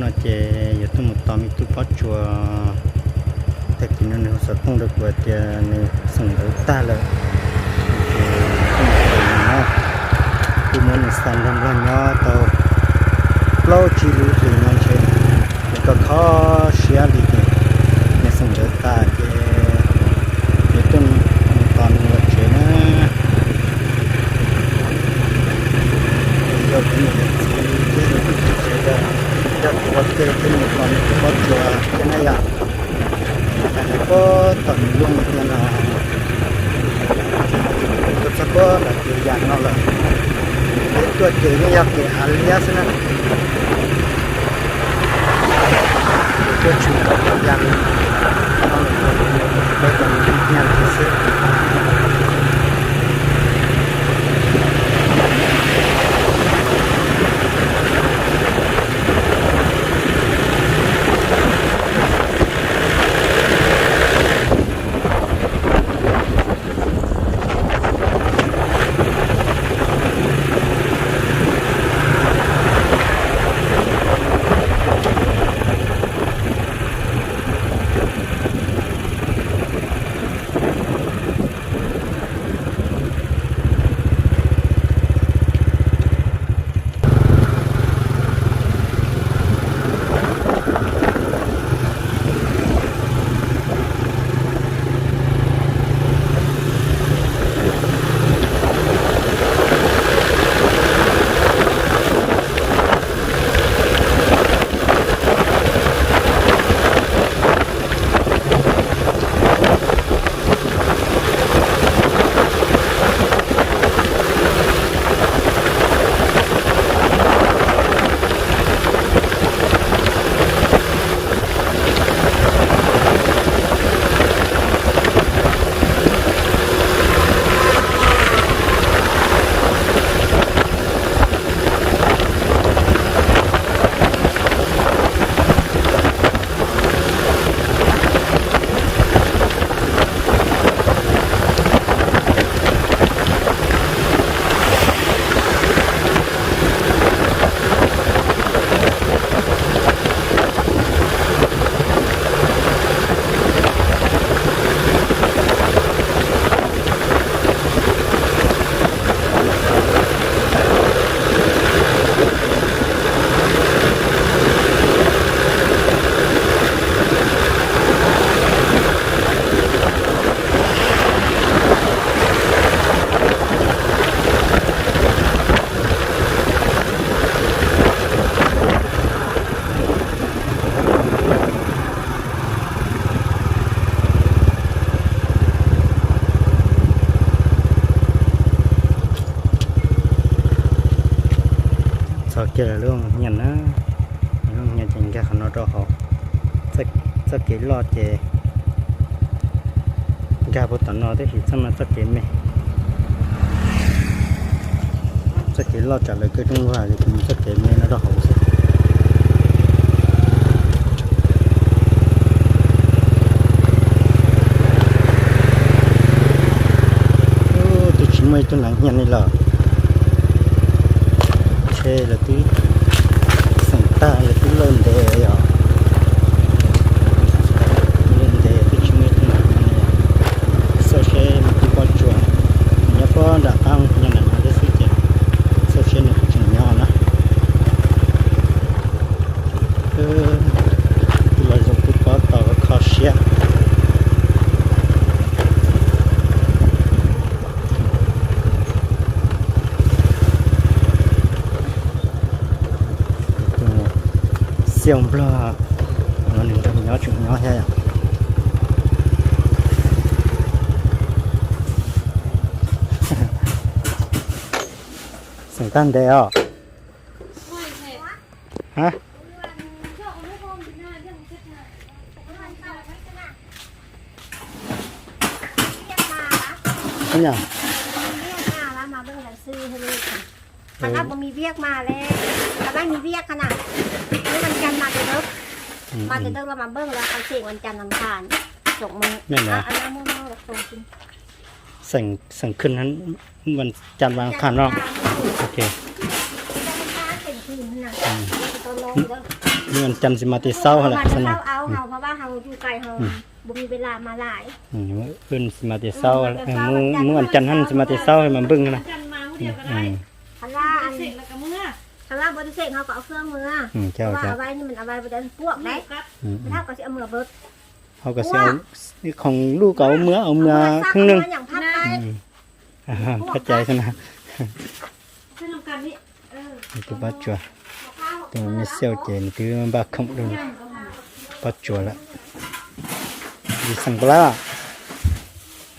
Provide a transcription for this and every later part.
No ces yuav tuaj mus tos me tub pob tsuas, tag kis no nws hu xov tooj rau kuv tias nws xeem ntawv tag lawm, ces tuaj mus tos nws na. Kuv muab nws xa nrog nplooj nyob tau plaub tsib lub hlis no ntshe nws kho kho siab li ces nws xeem ntawv tas ces yuav tuaj mus tos nws los tsev na. Yog kuv niam kuv txiv thiab yus tub tsev, yog kuv ua ke thiab nws tos nws tus pob tsuas thiab na yom. Hais tias puag tom nws lub ntiaj no, tuaj txog puag nram ces yam no lawm, peb tuaj ces yeej yog kev hav liab xwb na. Tuaj tshwm yam no, peb tos nws lub ntiaj no xwb. Txog kiag lawm lub nyiaj na, lub nyiaj ces nkag qhov no rau hauv. Txoj kev loj ces nkag puag tom no tab sis txoj no txoj kev me. Txoj kev loj tsam lawv kaw rooj vag li, kuv mus txoj kev me no rau hauv xwb. Twb tsis muaj ib tug nas nyiaj li los, ntshe lawv twb xeem tag lawv twb lawj ntev yom. Lawj ntev twb tsis muaj ib tug nas nyiaj li. Xauj seb nws twb pob tsuas, nyob puag nram qab nyob nram no thiab xwb ces xauj seb nws puas tseem nyob na. Twb los zoo twb pob tau kho siab. Xiaus Nplog no nws nrog nyob tseem nyob thiab yom. Xeem tag ntev os. Ha? Ub, qhov no puas mi viaj mas le, qhov no mi viaj qhov na, lub wan can mas tawm dawb, mas tawm dawb los mas npawg los qhov tseem wan can nab pha, tsoom me, xeem khwb wan can wan qhas no. Ok. Mus ua cas tsis mas tis xauv hos lawm xwb no. Mus ua cas tsis mas tis xauv, mus ua cas tsis mas tis xauv mas npwj na. Ho kom xwb, ho kom xwb, khoom luj kom ua mws, ua mws kheej neeg. Pab cai xwb na. Tus pob tsuas, tus me xiauj ces nws twb npaj khoom rau pob tsuas lawm. Ntxim xeem puas lawm?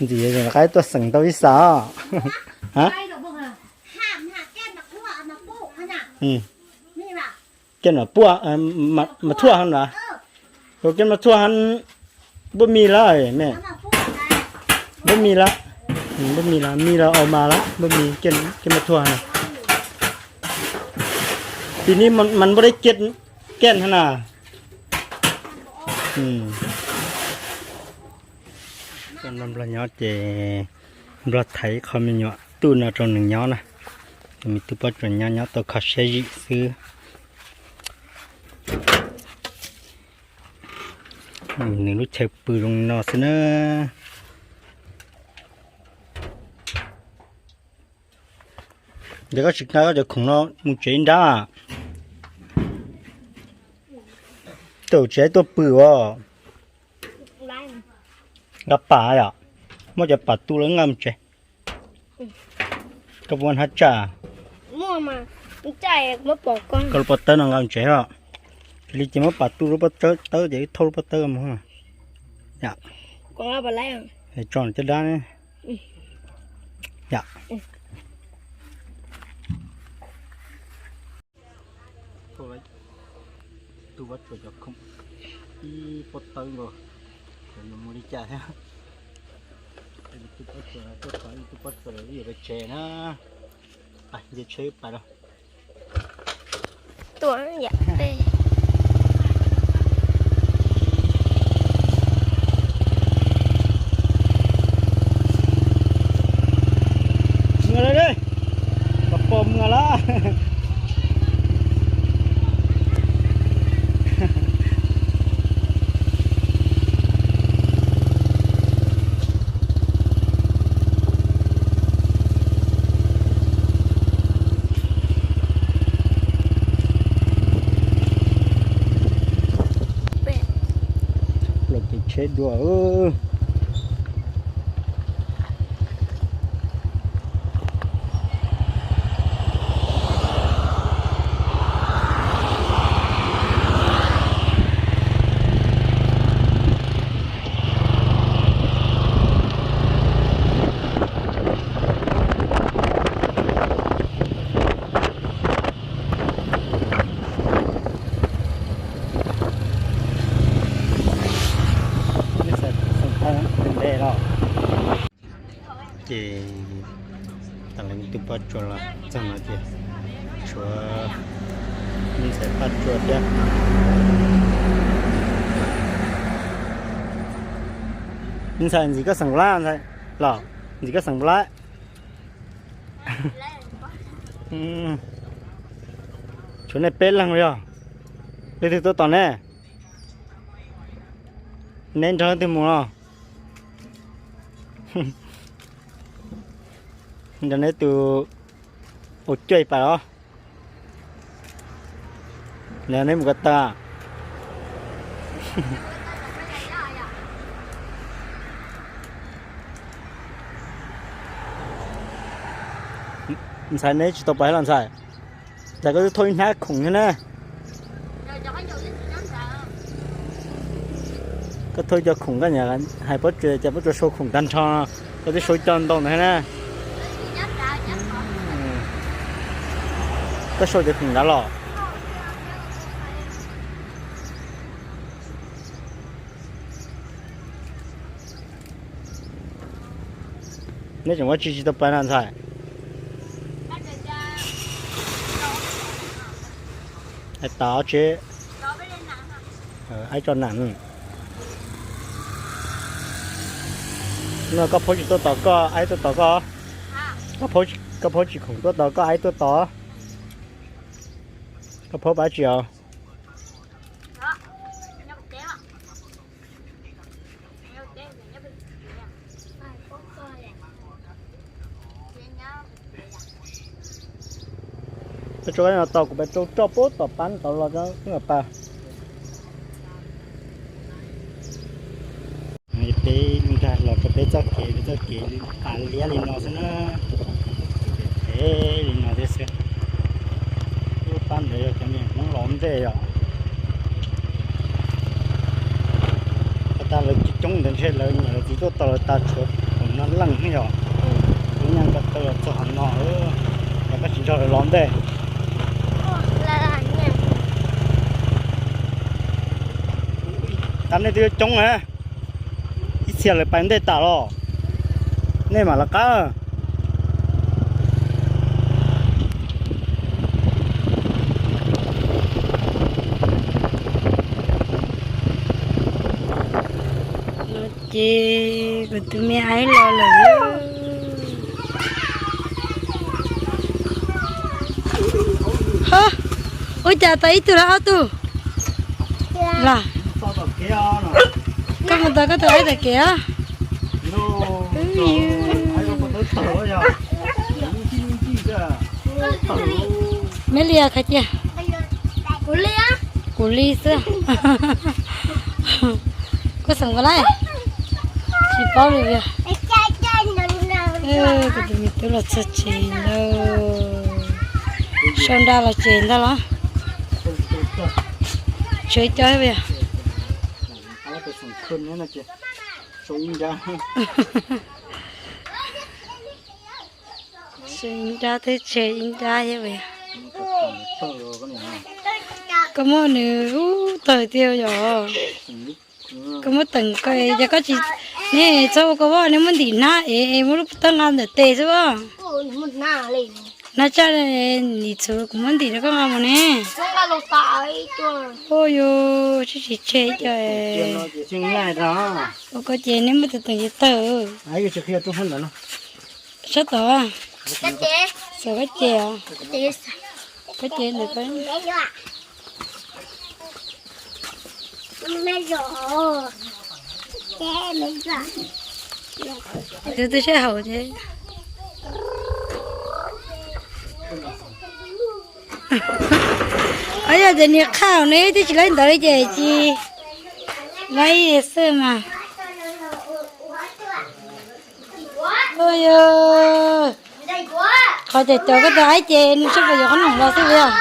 Ntxim, qaib tuaj xeem tau ib xav os. Kiab mas puaj, mas thuaj ho na. Kiab mas thuaj ho, npuaj mis lawm me. Npuaj mis lawm, npuaj mis lawm, mis lawm, au mas lawm, npuaj mis, kiab mas thuaj na. Tim ni mas npuaj deb kiab, kiab ho na. Nplog nyob ces Nplog thaiv qho me nyuam tuj no rau nws nyob na. Me tub pob tsuas nyob nyob tau kho siab zim xwb. Nws lub chaw pw zoo no xwb na. Ces koj tsis nqa koj cov khoom no mus tsev nrab. Tau tsev tuaj pw os. Nqa pam yom, muab cov pam tu lawm nqa mus tsev. Koj puas hnab tsaj? Koj lub pob tawb no nqa mus tsev os. Li ces muab pam tu lub pob tawb ces thauj lub pob tawb mus. Tso caj dab. Tub pob tsuas cov khoom ib pob tawb nkaus, yuav mus li cas thiab. Tub pob tsuas tuaj tod, tub pob tsuas yuav pais tsev na. Nce tsheb pais los. Mus lawm, pom pom mus lawm. Los kev tsheb dua. Ces tas li tub pob tsuas los txog no ces tshuav me ntxhais Paj Tsua thiab. Me ntxhais, ntxim koj xeem lab ntxhais los? Ntxim koj xeem lab? Tshuav nej peb leeg yog? Leej twg tuaj tos neb? Neb nrog leej twg mus no? Nrog neb tus ua cuaj pais los? Neb mus ko taw? Ntxhais, neb tsis tau pais los ntxhais? Cas koj twb thauj ib hnab khoom thiab na? Koj thauj cov khoom koj niam hais Pob Tsuas, cas Pob Tsuas sau khoom tag nrho, koj twb sau cov ntau ntawd thiab na. Koj sau cov khoom nrad los? Neb tseem ua tsi tsis tau pais no ntxhais? Hais tau tsev. Aib tso nam. No koj phaub tsis tuaj tos koj, aib tuaj tos koj. Koj phaub tsis khoom tuaj tos koj, aib tuaj tos. Koj phaub pab tsis os? Tau tso no tau, kuv pab rau roj pub tom pab tau los rau pab. Peb nkag los rau peb txoj kev, peb txoj kev tas liab li no xwb na. Kev phem li no thiab xwb. Lub pab ntawd yog cov niag Hmoob los ntej yom. Tag lawv coob ntawd ntshe lawv niam lawv txiv tuaj tau lawv tas tshuav tus no leej thiab yom. Lub nyaj ko taw los txog qhov no, los koj tsis nrog lawv los ntej. Tab nej twb coob na, ib txhia lawv pais ntej tas los, nej mam lawv qab. Ces kuv tus me aib los lawm. Ua cas tau ib tug los ob tug? Los, koj mus tau koj tus aib tom kev. Me li khav tias kuv li xwb. Koj xeem ua lawm, tsis paub li. Kuv tus me tub los txog tsev lawm. Sau nra los tsev ntag los? Tshuav ib co thiab. Sau ib nrab twb tshuav ib nrab thiab. Koj muab nws ub tawg tiag yom. Koj muab teem ko, yog koj tsis, nej txhob ua koj voj, nej muab ntim hnab es muab lub teeb nqa ntawm tes xwb os. Hnab tsaj, ntim txhuv kuv muab ntim rau koj nqa mus ne. Ua yus tsis tsis tshe co. Ua koj ces nej muab tus teem ces tawg. Sab tod, xav koj ces os. Koj ces ntawm koj. Tus twb sab hauv ces. Yog tias nws qhaj ne twb tsis laib ntawd li ces tsis laib xwb mas. Qhov ces cov koj tus aib ces nws sab puas yuav qhob noom los xwb yog.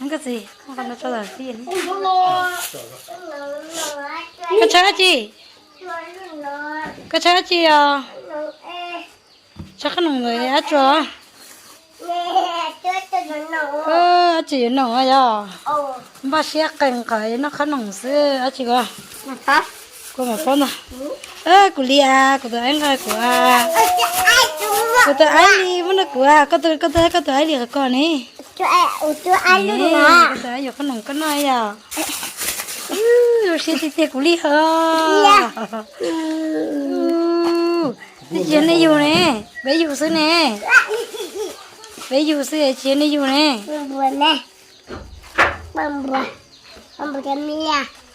Koj txiv, koj tshawb dab tsi? Koj tshawb dab tsi os? Tshawb qhob noom ntawm dab tsi? Dab tsi yuav noom yog? Npaj siab qees qhov noj qhob noom xwb dab tsi ko. Koj mam paub ntag. Kuv li as, kuv tus aib nqa kuv as. Kuv tus aib li muab nrog kuv as, koj tus, koj tus aib li qhov ko ne. Koj tus aib yuav qhob noom koj noj yom. Zoo siab tiag tiag kuv li hos. Tsis yog nej yug ne, peb yug xwb ne. Peb yug xwb tsis yog nej yug ne.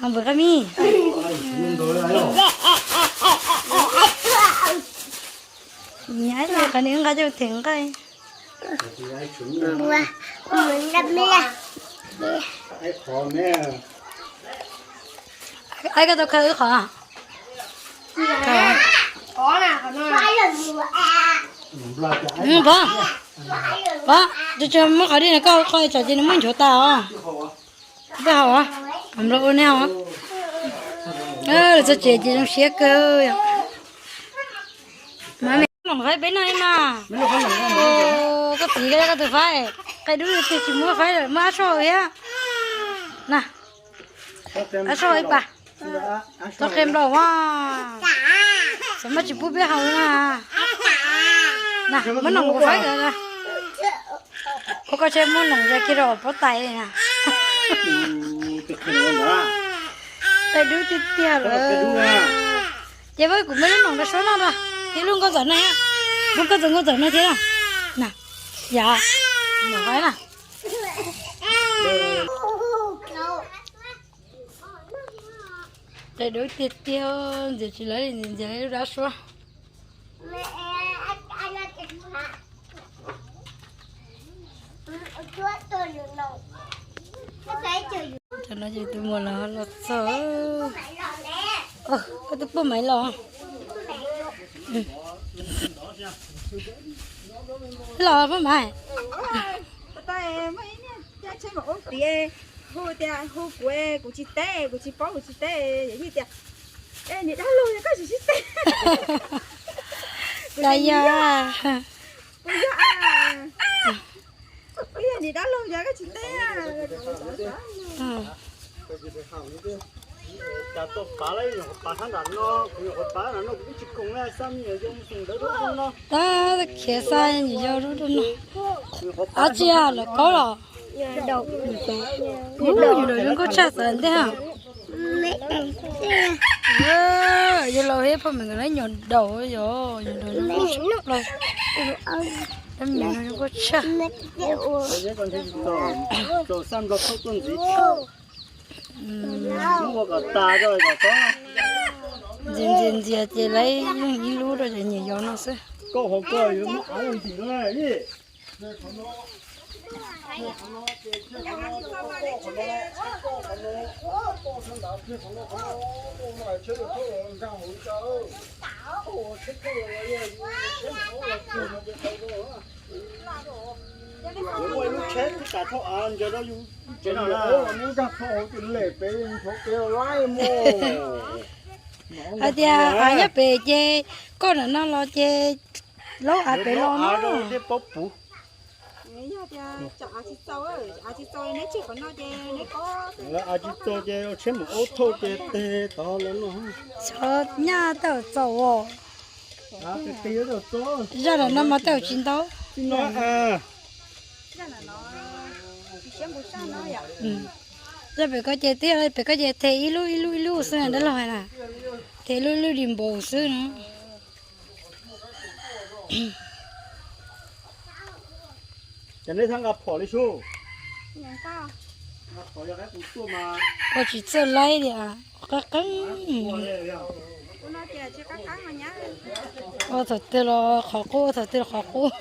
Npawg qab mis. Nyab qhov nws nqa coj them nqaij. Aib, koj tau khaws wb qhov? Pov, pov, tsis muab qhov dib no koj qhov tsam ces nws muab nchuav tas os. Koj hau, nplo ua neb hau. Lawv txog tsev ces zoo siab kawg. Mas me noom faib peb noj mas. Koj txiv koj tus faib, qe dub tiag tsis muab faib lawm, muab ab soj thiab. Na, ab soj ib pas. Tau qe nplaum mas, xav mas tsis pub peb haus na. Na, muab noom kuv faib. Ua koj tsev muab noom ze kiag rau pob tais na. Qe dub tiag tiag lawm. Ces pab kuv muab lub noom rau suab noj na. Ces lub nkauj txawm noj thiab. Lub nkauj txawm, nkauj txawm noj thiab na. Na, yam, noom faib na. Qe dub tiag tiag, ntxias tsis lawv li, ntxias li lub dab suab. Ces tus muam los los txog. Koj twb poj maiv los? Los poj maiv. Hu tias hu kuv, kuv tsis teb, kuv tsis paub, kuv tsis teb. Yawm yij tias, niam dab laug yog koj tsis sib teb. Kuv yog, kuv yog niam dab laug yog koj tsis teb. Tab khiav xa nyuam yau rau no. Ab tsi lawm kaub los? Nyuam daus zoo nkauj tshaj xav ntej. Yog laus thiab poj maiv nkawd lawv nyuam daus, yog nyuam daus zoo nkauj tshaj plaws. Lawv me zoo nkauj tshaj. Ntxias ntxias ntxias ces lawv yeej ib lub rau cov nyuam yaus no xwb. Ua ib lub tsheb twb tas thaum av ntsaws rau yus tsev no na. Nkag thaum tus lem pem nthuav pem laib mus. Hais tias av nyob pem ces koj ntawm no los ces laub av pem los no. Tej paub puv. Av tsis txaus ces tsheb mus aub thauj ces teg tod lawm no. Xyov nyaj tej txaus os. Zaj ntawm no mas tej tsis ntau. Zaj pem ko ces twb yog pem ko ces teg ib lub ib lub ib lub xwb na, dab laug hais na. Teg ib lub ib lub di npaum xwb no. Ces neb txhob nqa phom li sub. Ua tsis txawj laib li, qab qeeb. Ua thaum twg los qhov qub, ua thaum twg los qhov qub.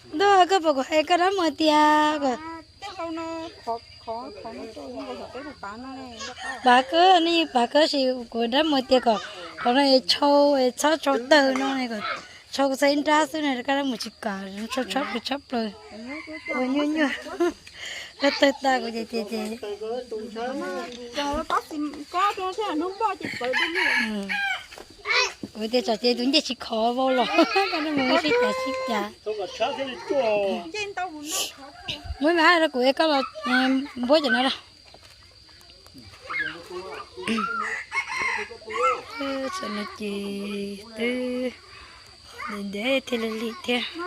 Ntuj, koj puas kom hais koj dab muag tias kom pav kawg, nej yeej pav kawg, tab sis kuv dab muag tias kom qhov no es tshau, es txhob tshau tawg no, kom tshau txog ib nrab xwb na, koj dab muag tsis kam, tshau tshab plaws tshab plaws. Ua nyuaj nyuaj, koj tawg tas kuv ces ces ces. Kuv tias tsam ces tus ncej tsis khov vau los, koj dab muag sib cav sib cav. Muab mas rau kuv es koj los npuab cov no rau. Tam no ces twb ntev ntev thiaj li lig thiab.